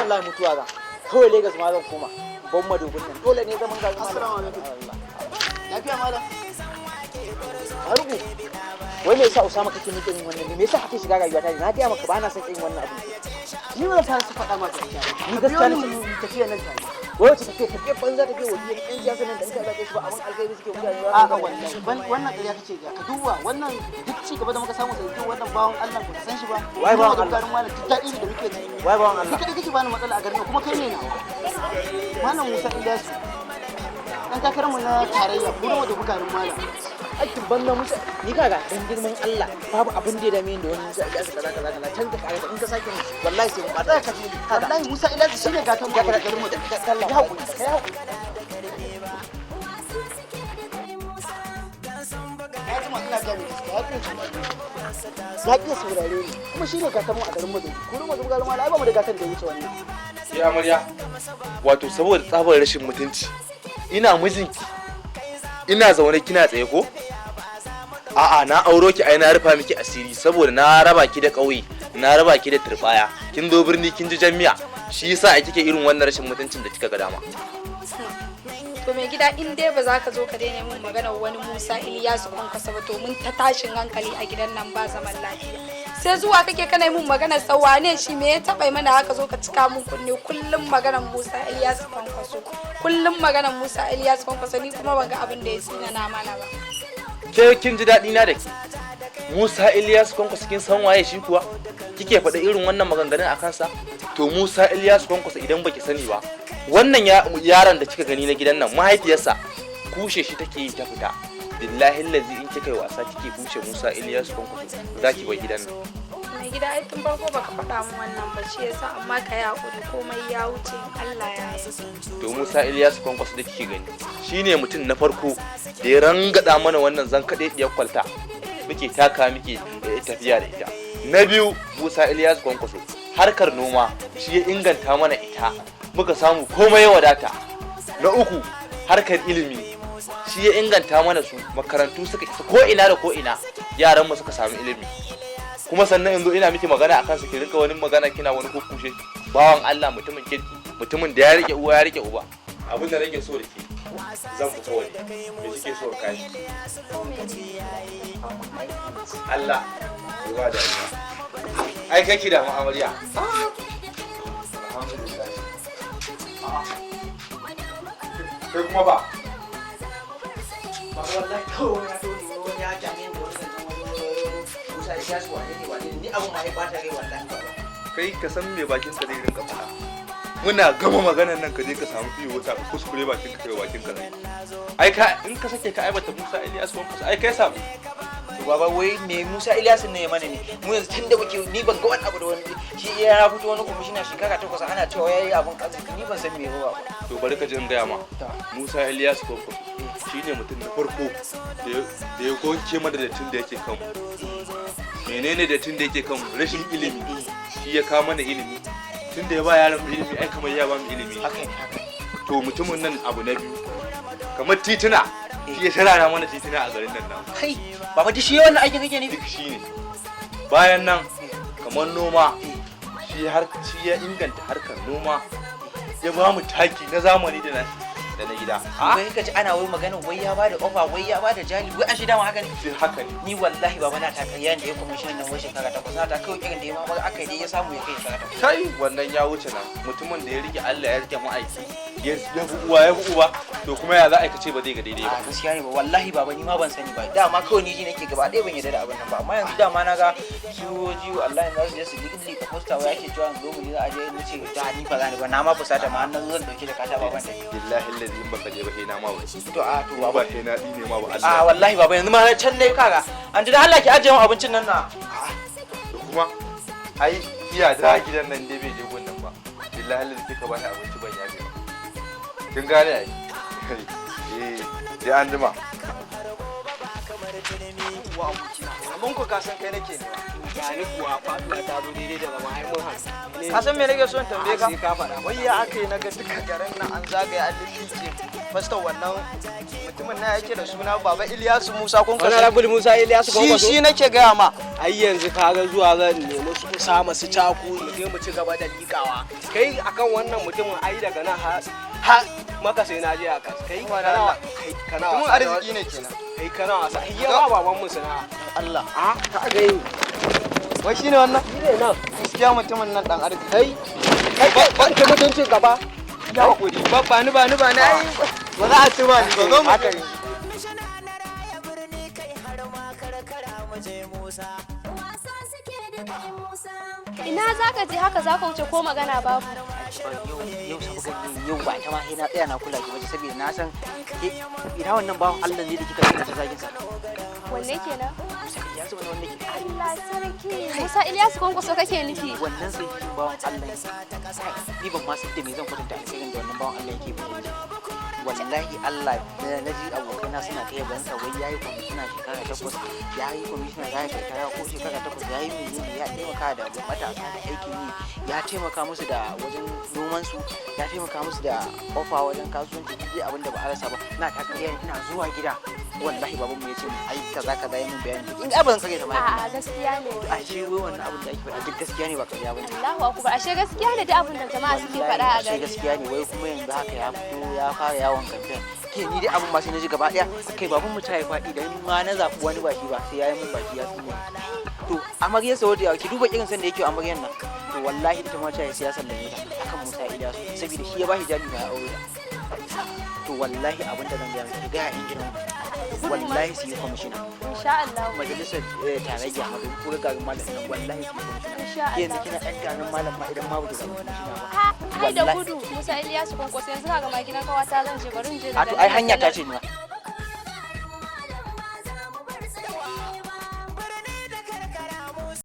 Wallahi mutuwa za kawai Lagos ma zan koma ban madubin nan, dole ne zaman garin. Assalamu alaikum. Lafiya, malam? Faruku, wai me yasa Usama kake miki irin wannan ne? Me yasa kake shiga rayuwata ne? Na gaya maka ba na son irin wannan abu. Ni ba zan fara faɗa ma gaskiya ba. Ni Ka gaskiya biyo ni nake. mu tafiya nan tare. Wai wace tafiya? Tafiya banza, tafiya waje. Yan siyasa nan da in ka zaɓe su ba abin alkhairi suke mutane ba. A'a, wallahi wannan ƙarya kake ga. Ka duba wannan duk ci gaba da muka samu sanadiyar wannan bawan Allah, ba ka san shi ba. Wai bawan Mu da Allah? garin malam, duk daɗi da muke ji. Wai bawan Ni Allah? kadai kake bani matsala a garin nan, kuma kai ne nawa. Malam Musa Ilyasu. Dan takararmu na tarayya, kuma da garin malam. Aikin banza, Musa. Ni kaga, dan girman Allah, babu abin da ya dame ni da wani Musa Ilyasu kaza kaza kaza. Can ka kare in ka sake ni, wallahi sai mun Tsaya ka ji. Wallahi Musa Ilyasu shine gatan mu a garin mu. Allah ya hakuri, kai hakuri. Ya jima ina gaya mai gaskiya, ya ƙi saurare ni. Ya ƙi saurare ni. Kuma shine gatan mu a garin Madobi. Kuma mu garin malam, ai ba mu da gatan da ya wuce wannan. Ya amarya, wato saboda tsabar rashin mutunci, ina mijinki ina zaune kina tsaye ko? A'a, na auro ki ai na rufa miki asiri saboda na raba ki da ƙauye, na raba ki da turbaya, kin zo birni kin ji jami'a, shi yasa ai kike irin wannan rashin mutuncin da kika ga dama. To mai gida, in dai ba za ka zo ka daina min maganar wani Musa Iliyasu Kwankwasa ba, to mun ta tashin hankali a gidan nan, ba zaman lafiya. Sai zuwa kake kana min maganar sa, wane shi? Me ya taɓa mana haka zo ka cika mun kunne kullum maganar Musa Iliyasu Kwankwaso, kullum maganar Musa Iliyasu Kwankwaso? Ni kuma ban ga abin da ya tsina na mana ba. Ke kin ji daɗi na da ke. Musa Ilyas Kwankwaso, kin san waye shi kuwa? Kike faɗa irin wannan maganganun a kansa? To Musa Ilyas Kwankwaso, idan baki sani ba, wannan yaron da kika gani na gidan nan, mahaifiyarsa kushe shi take yi ta fita. Billahi lazi, in kika yi wasa kike kushe Musa Ilyas Kwankwaso, za ki bar gidan nan. Mai gida, ai tun farko baka faɗa min wannan ba, shi yasa. Amma ka yi haƙuri, komai ya wuce in Allah ya yarda. To Musa Ilyas Kwankwaso da kike gani shine mutum na farko da ya rangada mana wannan zankaɗeɗiyar kwalta muke taka muke tafiya da ita. Na biyu, Musa Ilyas Kwankwaso, harkar noma shi ya inganta mana ita, muka samu komai ya wadata. Na uku, harkar ilimi shi ya inganta mana su, makarantu suka isa ko ina da ko ina, yaran mu suka samu ilimi. Kuma sannan yanzu ina miki magana akan su ki rinka wani magana kina wani kukkushe bawan Allah, mutumin kirki, mutumin da ya rike uwa ya rike uba. Abin da nake so da ke, zan fita waje, me kike so ka kai? Allah ya ba dariya. Ai kai ki da mu amarya. Alhamdulillah. Kai kuma ba Ba wallahi, kawai wani ya tone wani ya jame ni da wani zancen wani Musa Ilyasu, wane ne wane ne. Ni abun ma ya bata rai wallahi, baba. Kai ka san me bakin ka zai rinka faɗa. Muna gama maganar nan, ka je ka samu fiye wata ka kuskure bakin ka, kai bakin ka zai ai ka in ka sake ka aibata Musa Ilyas Kwankwaso, ai kai samu. To baba, wai me Musa Ilyasu ne ya mana ne? Mu yanzu tunda muke, ni ban ga wani abu da wani shi ya fito wani kwamishina shekara 8 ana cewa yayi abun arziki, ni ban san me ba. To bari ka ji in gaya ma. Musa Ilyas Kwankwaso shine mutum na farko da ya gonke mana dattin da yake kanmu. Menene dattin da yake kanmu? Rashin ilimi. Shi ya kawo mana ilimi. Tun da ya ba yaran mu ilimi, ai kamar ya ba mu ilimi. Haka ne, haka ne. To mutumin nan, abu na biyu, kamar tituna, shi ya sharara mana tituna a garin nan namu. Kai baba, duk shi wannan aikin kake nufi? Duk shi ne. Bayan nan, kamar noma, shi har shi ya inganta harkar noma, ya ba mu taki na zamani da na gida. Wai ka ji ana wai magana wai ya bada ofa, wai ya bada jali, wai ashe dama haka ne? Duk haka ne. Ni wallahi baba, na ta ƙarya da ya kwamishinan nan wai shekara 8, na ta kawai irin da ya ma aka yi dai ya samu ya kai shekara 8. Kai, wannan ya wuce nan. Mutumin da ya rike Allah, ya rike ma'aiki, ya bi uwa ya bi uba, to kuma ya za a ce ba zai ga daidai ba? A gaskiya ne ba. Wallahi baba, ni ma ban sani ba. Dama kawai ni ji nake gaba ɗaya ban yarda da abin nan ba. Amma yanzu dama na ga su ji wallahi za su je su lika poster, wai ake cewa zo mu je, za a je. Ni ce da ni ba za ni ba, na ma fusata ma har na zo zan dauki da kata baban da. Billahi allazi, in baka je ba sai na ma ba. To a to ba baba. Sai na dine ma ba. A Allah. wallahi baba, yanzu ma can ne kaga an ji da Allah ki ajiye mu abincin nan na. Da kuma ai iya da gidan nan dai bai je gun nan ba, billahi allazi kika bani abinci ban yafe ba. Kin gane ai? Eh, sai an jima. Wa abokina, amma ko ka san kai nake ne. Gani kuwa faduwa ta zo daidai da zama, ai mun haɗu. Ka san me nake son tambaye ka? Sai ka faɗa. Wai ya aka yi naga duka garin nan an zagaya an lillike fastar wannan mutumin na yake da suna Baba Ilyasu Musa Kwankwaso. Honorable Musa Ilyasu Shi Kwankwaso. shi nake gaya ma. Ai yanzu ka ga zuwa zan nemi su Usama su Caku mu je mu ci gaba da liƙawa. Kai akan wannan mutumin ai daga nan har maka sai na je a kas. Kai kana kai kana Mutumin wasa da arziki ne kenan. Kai kana wasa. Ai ya ba baban mu sana'a. Allah. A ka ga yi. Wai shine wannan? Shi ne nan. Gaskiya mutumin nan dan arziki. Kai kai ban ta mutuncin gaba. Ya hakuri. Ba ba ni ba ni ba ni ai. Ba za a ci ba ni ba zo mu. Haka ne. Ina za ka je haka za ka wuce ko magana babu? Yau sabu gani yau ba ta ma sai na tsaya na kula ki bace, saboda na san ina wannan bawan Allah ne da kika tsaya ta zagin sa. Wanne kenan? Ya zuba wannan ke. Allah sarki. Musa Ilyasu Kwankwaso kake nufi? Wannan sai bawan Allah ne. Ni ban ma san da me zan kwatanta alkhairin da wannan bawan Allah yake ba. Wallahi Allah na ji abokaina suna ta yaban sa, wai yayi kwamishina shekara 8, yayi kwamishina ya shekara ko shekara 8, yayi menene, ya taimaka da matasa da aikin yi, ya taimaka musu da wajen noman su, ya taimaka musu da ofa wajen kasuwanci, duk dai abin da ba a rasa ba. Na ta ƙarya ina zuwa gida wallahi babanmu ya ce min ai kaza kaza, ya min bayani in ai ban tsare ta A'a, ma. gaskiya ne. Ashe wai wannan abin da ake faɗa duk gaskiya ne, ba ƙarya ba ne. Allahu akbar. Ashe gaskiya ne duk abin da jama'a suke faɗa a Wallahi gari. gaskiya ne, wai kuma yanzu haka ya fito ya fara yawon kamfen. Ke ni dai abin ma sai na ji gaba daya kai baban mu ta yi faɗi dan ma na zaɓi wani baki ba sai yayi mun baki ya tsine. To amaryar sa wadda ki duba irin san da yake amaryar nan, to wallahi ita ma ta yi siyasar da ta akan Musa Ilyasu, saboda shi ya bashi jari ba ya aure ta. To wallahi abin da zan gaya miki, ga yan gidan wallahi su yi kwamishina. Insha Allah. Majalisar tarayya ma ko garin malam nan wallahi su yi kwamishina. Insha Ke yanzu Allah. kina ɗan garin malam ma idan ma ba ki zaɓi kwamishina ba. Ai da Wallahi. gudu Musa Ilyasu Kwankwaso, yanzu kaga ma gidan kawata zan je, bari in je. A to ai hanya ta ce ni ma.